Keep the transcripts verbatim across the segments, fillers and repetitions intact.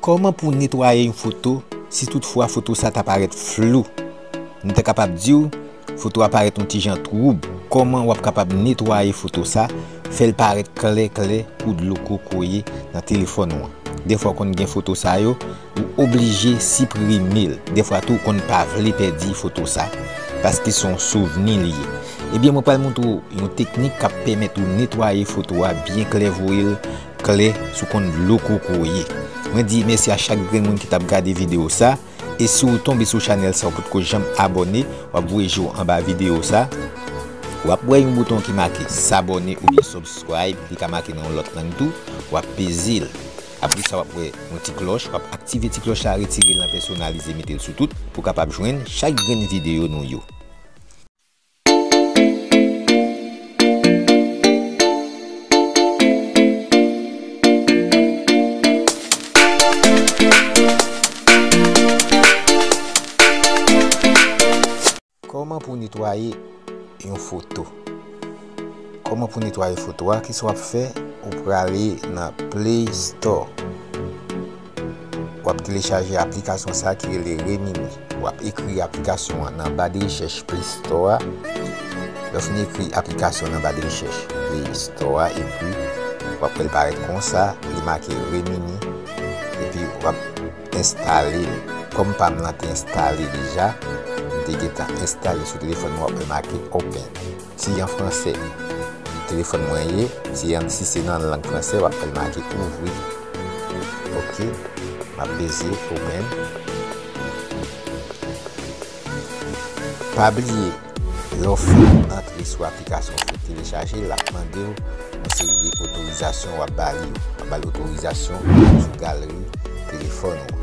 Kòman pou w netwaye yon foto si toutfwa foto sa ta parèt flou? M ta kapab di w, foto a parèt yon ti jan twoub. Kòman w ap kapab netwaye foto sa, fè l parèt klè klè kou dlo kokoye nan telefòn ou an? Defwa w konn gen foto sa yo, ou oblije siprime l. Defwa tou, w konn pa vle pèdi foto sa, paske se yon souvni li ye. Ebyen, mwen pral montre w yon teknik k ap pèmèt ou netwaye foto a byen klè, voye l klè sou konn dlo kokoye. Mwen di mèsi a chak grenn moun ki t ap gade videyo sa. E si w tonbe sou chanèl sa, ou potko janm abòne, w ap voye je w anba videyo sa. W ap wè yon bouton ki make s'abonner oubyen subscribe, li ka make nan yon lòt lang tou, w ap peze l. Apre sa, w ap wè yon ti klòch, w ap aktive ti klòch la, retire l nan pèsonalize, mete l sou tout, pou w kapab jwenn chak grenn videyo nou yo. Kòman pou netwaye yon foto? Kòman pou netwaye foto a? Kisa w ap fè? Ou prale nan Play Store. W ap telechaje aplikasyon sa ki rele Remini. W ap ekri aplikasyon an nan ba de rechèch Play Store a. Lè w fin ekri aplikasyon nan ba de rechèch Play Store a, epi w ap wè l parèt konsa, li make Remini, epi w ap enstale l. Kòm pa m lan te enstale deja, m te gentan enstale sou telefòn mwen, w ap wè make open. Si an fransè telefòn mwen ye, si an, si se nan lang fransè, w ap wè l make ouvri. Ok, m ap peze open. Pa bliye, lè w fin antre sou aplikasyon, w fin telechaje, l ap mande w yon seri de otorizasyon, w ap ba li yo. W ap ba l otorizasyon sou galeri telefòn ou.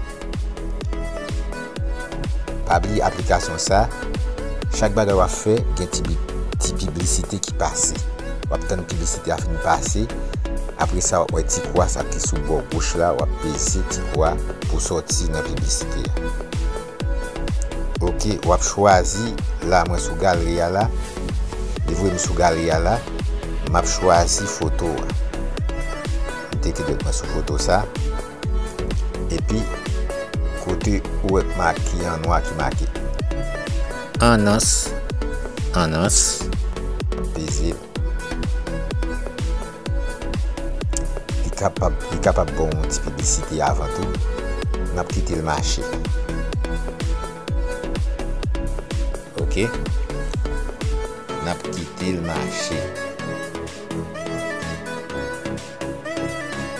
Pa bliye aplikasyon sa, chak bagay w ap fè, gen ti bi-, ti piblisite ki pase. W ap tann piblisite a fin pase, apre sa w ap wè ti kwa sa ki sou bò goch la, w ap peze ti kwa pou sòti nan piblisite a. Ok, w ap chwazi, la mwen sou galeri a la, li voye m sou galeri a la, m ap chwazi foto a. M teke dwèt mwen sou foto sa, epi kote ou wè k make an nwa ki make annons, annons, peze l. Li kapab, li kapab ba w yon ti piblisite avan tou. N ap kite l mache. Ok. N ap kite l mache.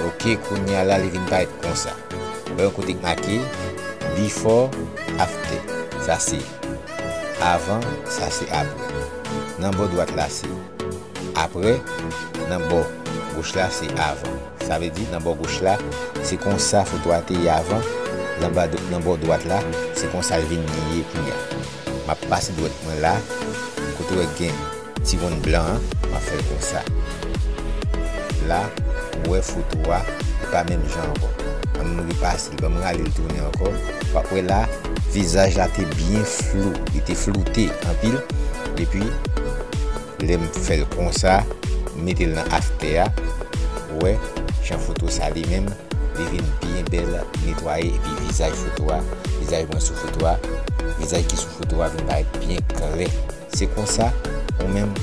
Ok, kounye a la, li vin parèt konsa. Wè yon kote k make before, after. Sa se avan, sa se apre. Nan bò dwat la, se apre, nan bò goch la, se avan. Sa vle di, nan bò goch la, se konsa foto a te ye avan, nan ba, nan bò dwat la, se konsa l vin ye kounye a. M ap pase dwèt mwen la, kote w wè gen ti wonn blan an, m ap fè l konsa. La, ou wè foto a, li pa menm jan ankò. Ann m repase l, ban m rale l tounen ankò. W ap wè la, vizaj la te byen flou, li te floute anpil. Epi, lè m fè l konsa, m mete l nan after a, ou wè, jan foto sa li menm, li vin byen bèl, netwaye, epi vizaj foto a, vizaj mwen sou foto a, vizaj ki sou foto a vin parèt byen klè. Se konsa, ou menm,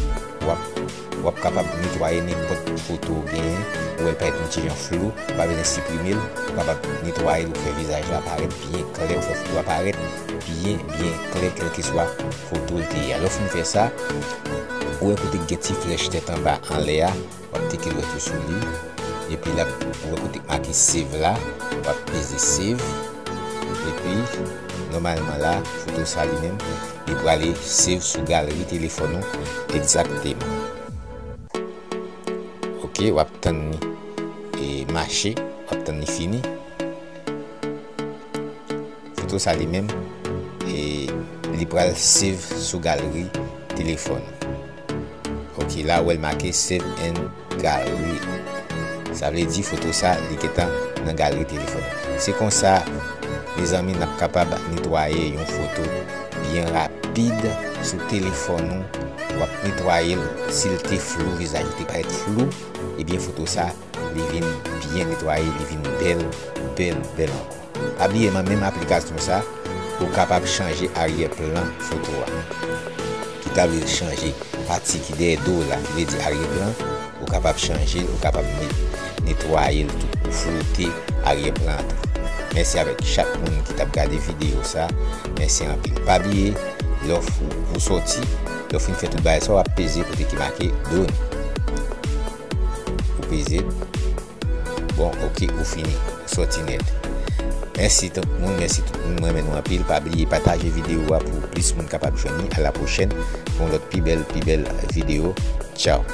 w ap, w ap kapab netwaye nenpòt foto ou genyen, ou wè l parèt yon ti jan flou, ou pa bezwen siprime l, ou kapab netwaye l, ou fè vizaj la parèt byen klè, ou fè foto a parèt byen, byen klè, kèlkeswa foto l te ye a. Lè w fin fè sa, ou wè kote k gen ti flèch tèt anba anlè a, w ap teke dwèt ou sou li, epi l ap, ou wè kote k make save la, w ap peze save, epi nòmalman la, foto sa li menm, li prale save sou galeri telefòn ou egzakteman. Ok, w ap tann li, e, mache, w ap tann li fini. Foto sa li menm, e, li pral save sou galeri telefòn. Ok, la ou wè l make save in gallery. Sa vle di foto sa, li gentan nan galeri telefòn. Se konsa, mezanmi, n ap kapab netwaye yon foto byen rapid sou telefòn ou. W ap netwaye l, si l te flou, vizaj ou te parèt flou, ebyen foto sa, li vin byen netwaye, li vin bèl, bèl, bèl ankò. Pa bliye, nan menm aplikasyon sa, ou kapab chanje aryè plan foto a. Ki ta vle chanje pati ki dèyè do w la, ki vle di aryè plan, ou kapab chanje l, ou kapab ne- netwaye l tou, ou floute aryè plan an tou. Mèsi avèk chak moun ki t ap gade videyo sa. Mèsi anpil. Pa bliye, lè w f- ou sòti, lè w fin fè tout bagay sa, w ap peze kote ki make done. Ou peze. Bon, ok, ou fini. Ou sòti nèt. Mèsi tout moun, mèsi tout moun. Mwen renmen nou anpil. Pa bliye pataje videyo a pou plis moun kapab jwenn li. A la pwochèn pou yon lòt pi bèl, pi bèl videyo. Tchaw.